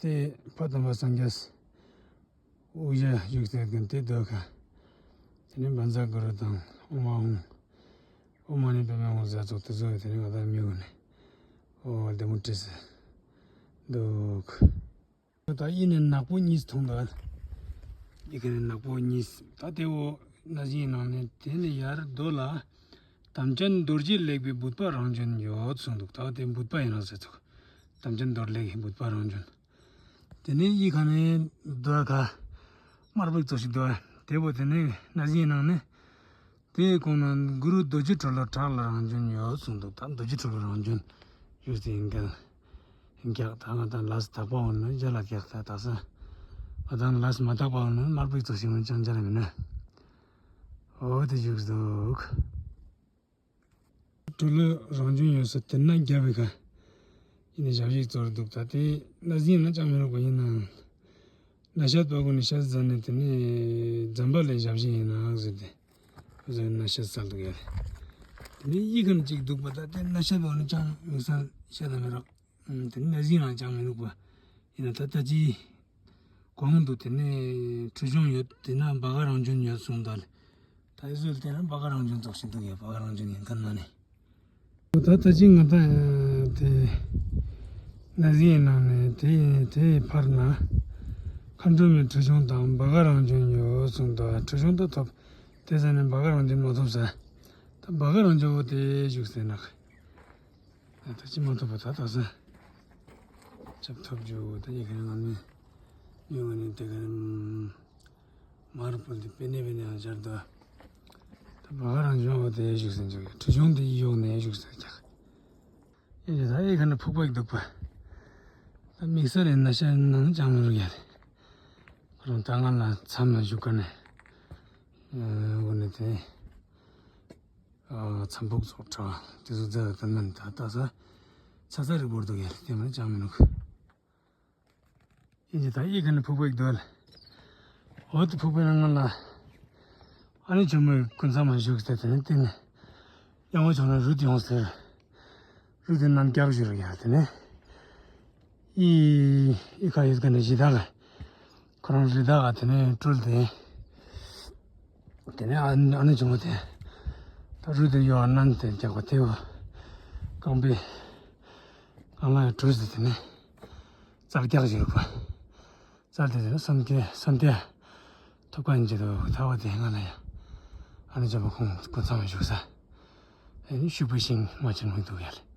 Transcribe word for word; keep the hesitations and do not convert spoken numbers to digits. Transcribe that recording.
ཏེ་ཕ་དམ་པ་སངས་རྒྱས་དབུ་ཞྭ་བཞུགས་ཏེ་ཡོད་ཁན་ཏེ་དོ་ཀ། ཏེ་ནེ་བཛྲ་གུ་རུ་དང་ཨོཾ་ཨཱཿཧཱུྃ། ཨོཾ་མ་ཎི་པདྨེ་ཧཱུྃ་ཟེར་ཙོགས་ཏེ་ཙོགས་ཏེ་ནེ་ང་དང་མི་གུན་ནེ་འོ་བདེ་མོ་བྲིས་ཏེ་དུག། ད་ཡི་ནེ་ནག་པོ་ཉིས་ཐོང་དུག། ཡི་ཀ་ནེ་ནག་པོ་ཉིས། ད་ཏེ་བོ་ན་ཟིན་ནང་ནེ་ཏེ་ནེ་ཡར་རྡོ་ལ་དམ་ཅན་རྡོ་རྗེ་ལེགས་པའི་བུདཔ་རང་བྱོན་ཡོད་གསུངས་དུག། ད་ཏེ་བུདཔ་ཨིན་ནོག་ཟེར་ཙོགས། དམ་ཅན་རྡོར་ལེགས་བུདཔ་རང་བྱོན། ཏེ་ནེ་ཡི་ཀ་ནེ་རྡོ་ཀ་དམར་པོ་ཙོགས་ཤིག་དུག། ཏེ་བོ་ཏེ་ནེ་ན་ཟིན་ནང་ནེ་ཏེ་གོང་ན་གུ་རུ་རྡོ་རྗེ་གྲོ་ལོད་བྲག་ལ་རང་བྱོན་ཡོད་གསུངས་དུག། ད་རྡོ་རྗེ་གྲོ་ལོད་རང་བྱོན་ཡོད་ཟེར་ཨིན་ཀྱག། ཨིན་ཀྱག། ད་ང་དང་ལས་དག་པ་འོ་ན་ཇ་ལ་ཀྱག། ད་ད་ས་ང་དང་ལས་མ་དག་པ་འོ་ན་དམར་པོ་ཙོགས་ཤིག་འོ་ན་ཅང་ཇ་ལ་མིན་ན། འོ་ཏེ་བཞུགས་དུག། གྲོ་ལོད་རང་བྱོན་ཡོད་ས་ཏེ་ན་རྒྱབ་པའི་ཀ་ཡི་ནེ་ཞབས་ཕྱི་ཙོགས་དུག། ད་ཏེ་ན་ཟིན་ན་ཅང་མི་རུག་པ་ཨིན་ན། ན་ཤ་པ་གུན་ནི་ཤ་ཟ་ནེ་ཏེ་ནེ་ཛམ་བྷ་ལའི་ཞབས་ཕྱི་ཨིན་ནོག་ཟེར་ཏེ། ཟ་ན་ཤ་ཟ་དུག་ཡ། ཏེ་ནེ་ཡི་ཀ་ནེ་ཅིག་དུག་པ། ད་ཏེ་ན་ཤ་པ་གུན་ནི་ཅང་མི་ཟ་ཤ་ད་མི་རུག། ཏེ་ནེ་ན་ཟིན་ན་ཅང་མི་རུག་པ་ཨིན་ན། ད་ད་ཅི་གོང་དུ་ཏེ་ནེ་ཁྲུས་གཞོང་ཡོད། ཏེ་ན་བྷ་ག་རང་བྱོན་ཡོད་གསུངས་དུག་ལེ། ད་ཨི་ཟུལ་ཏེ་ན་བྷ་ག་རང་བྱོན་ཙོགས་ཤིག་དུག་ཡ། བྷ་ག་རང་བྱོན་ཨིན་ཁན་མ་ནེ། འོ་ད་ད་ཅི་ང་དང་ཏེ་ན་ཟིན་ནང་ནེ་ཏེ་ཏེ་ཕར་ན་མཁའ་འགྲོ་མའི་ཁྲུས་གཞོང་དང་བྷ་ག་རང་བྱོན་ཡོད་གསུངས་དུག། ཁྲུས་གཞོང་ད་ཐོབ། ཏེ་ཟ་ནེ་བྷ་ག་རང་བྱོན་མ་ཐོབ་ས། ད་བྷ་ག་རང་བྱོན་བོ་ཏེ་བཞུགས་ཏེ་ནོག། ད་ཅི་མ་ཐོབ་པ་ད་ད་ས་ཆབ་ཐོབ་ཇུ། ད་ཡི་ཀ་ནེ་ང་མི་ཡོང་ནེ་ཏེ་ཀ་ནེ་མར་ཕུལ་ཏེ་པེ་ནེ་པེ་ནེ་ཨ་ཇར་དུག། ད་བྷ་ག་རང་བྱོན་བོ་ཏེ་བཞུགས་ཏེ་ཁྲུས་གཞོང་ཏེ་ཡོང་ནེ་བཞུགས་ཏེ་ཀྱག། ཨེ་ད་ཨེ་ཀ་ནེ་ཕུག་པ་ཞིག་དུག་པ། ད་དམིགས་བསལ་ལེ་ན་ཤ་ནང་ཅང་མི་རུག་ཡ་ལེ། ཁོ་རང་ད་ང་ལ་མཚམས་ལ་བཞུགས་ཀ་ནེ་འོ་ནེ་ཏེ་མཚམས་ཕུག་ཙོགས་ཁྲ་ཏེ་ཟུག་ཛ་ད་མན་ད་ད་ས་ཆ་ས་རི་བོར་དུག་ཡ་ལེ། ཏེ་མ་ཅང་མི་རུག། ཨིན་ཅི་ད་ཨི་ཀ་ནེ་ཕུག་པ་ཞིག་དུག་ལེ། འོ་ཏེ་ཕུག་པའི་ནང་ང་ལ་ཨ་ནེ་ཇོ་མོའི་སྐུ་མཚམས་མ་བཞུགས་ཏེ་ཏེ་ནེ་ཏེ་ནེ་ཡང་བོ་ཆོག་ན་རུད་ཡོང་ཟེར། རུད་ཏེ་ནང་རྒྱབ་བཞུར་ཡ། ཏེ་ནེ་ཨི་ཨི་ཀ་ཡོད་ཁན་ནི་གཞི་བདག་ཁོ་རང་རི་དྭགས་ཏེ་ནེ་སྤྲུལ་ཏེ་ཏེ་ནེ་ཨ་ཨ་ནེ་ཇོ་མོ་ཏེ་ད་རུད་ཏེ་ཡོང་ནན་ཏེ་རྒྱག་པ་ཏེ་བོ་རྐང་པའི་རྐང་ལག་ཡ་བྲུས་ཏེ་ཏེ་ནེ་རྩལ་རྒྱག་བཞུར་པ། རྩལ་ཏེ་ཏེ་ནེ་སོན་ཏེ་སོན་ཏེ་ཐོབ་ཁན་ཅིག་དུག། ད་བོ་ཏེ་ང་ལ་ཡ་ཨ་ནེ་ཇོ་མོ་ཁོང་སྐུ་མཚམས་བཞུགས་ས་ཨེ་ཤུག་པའི་ཤིང་མ་ཆེན་མོ་དུག་ཡ་ལེ།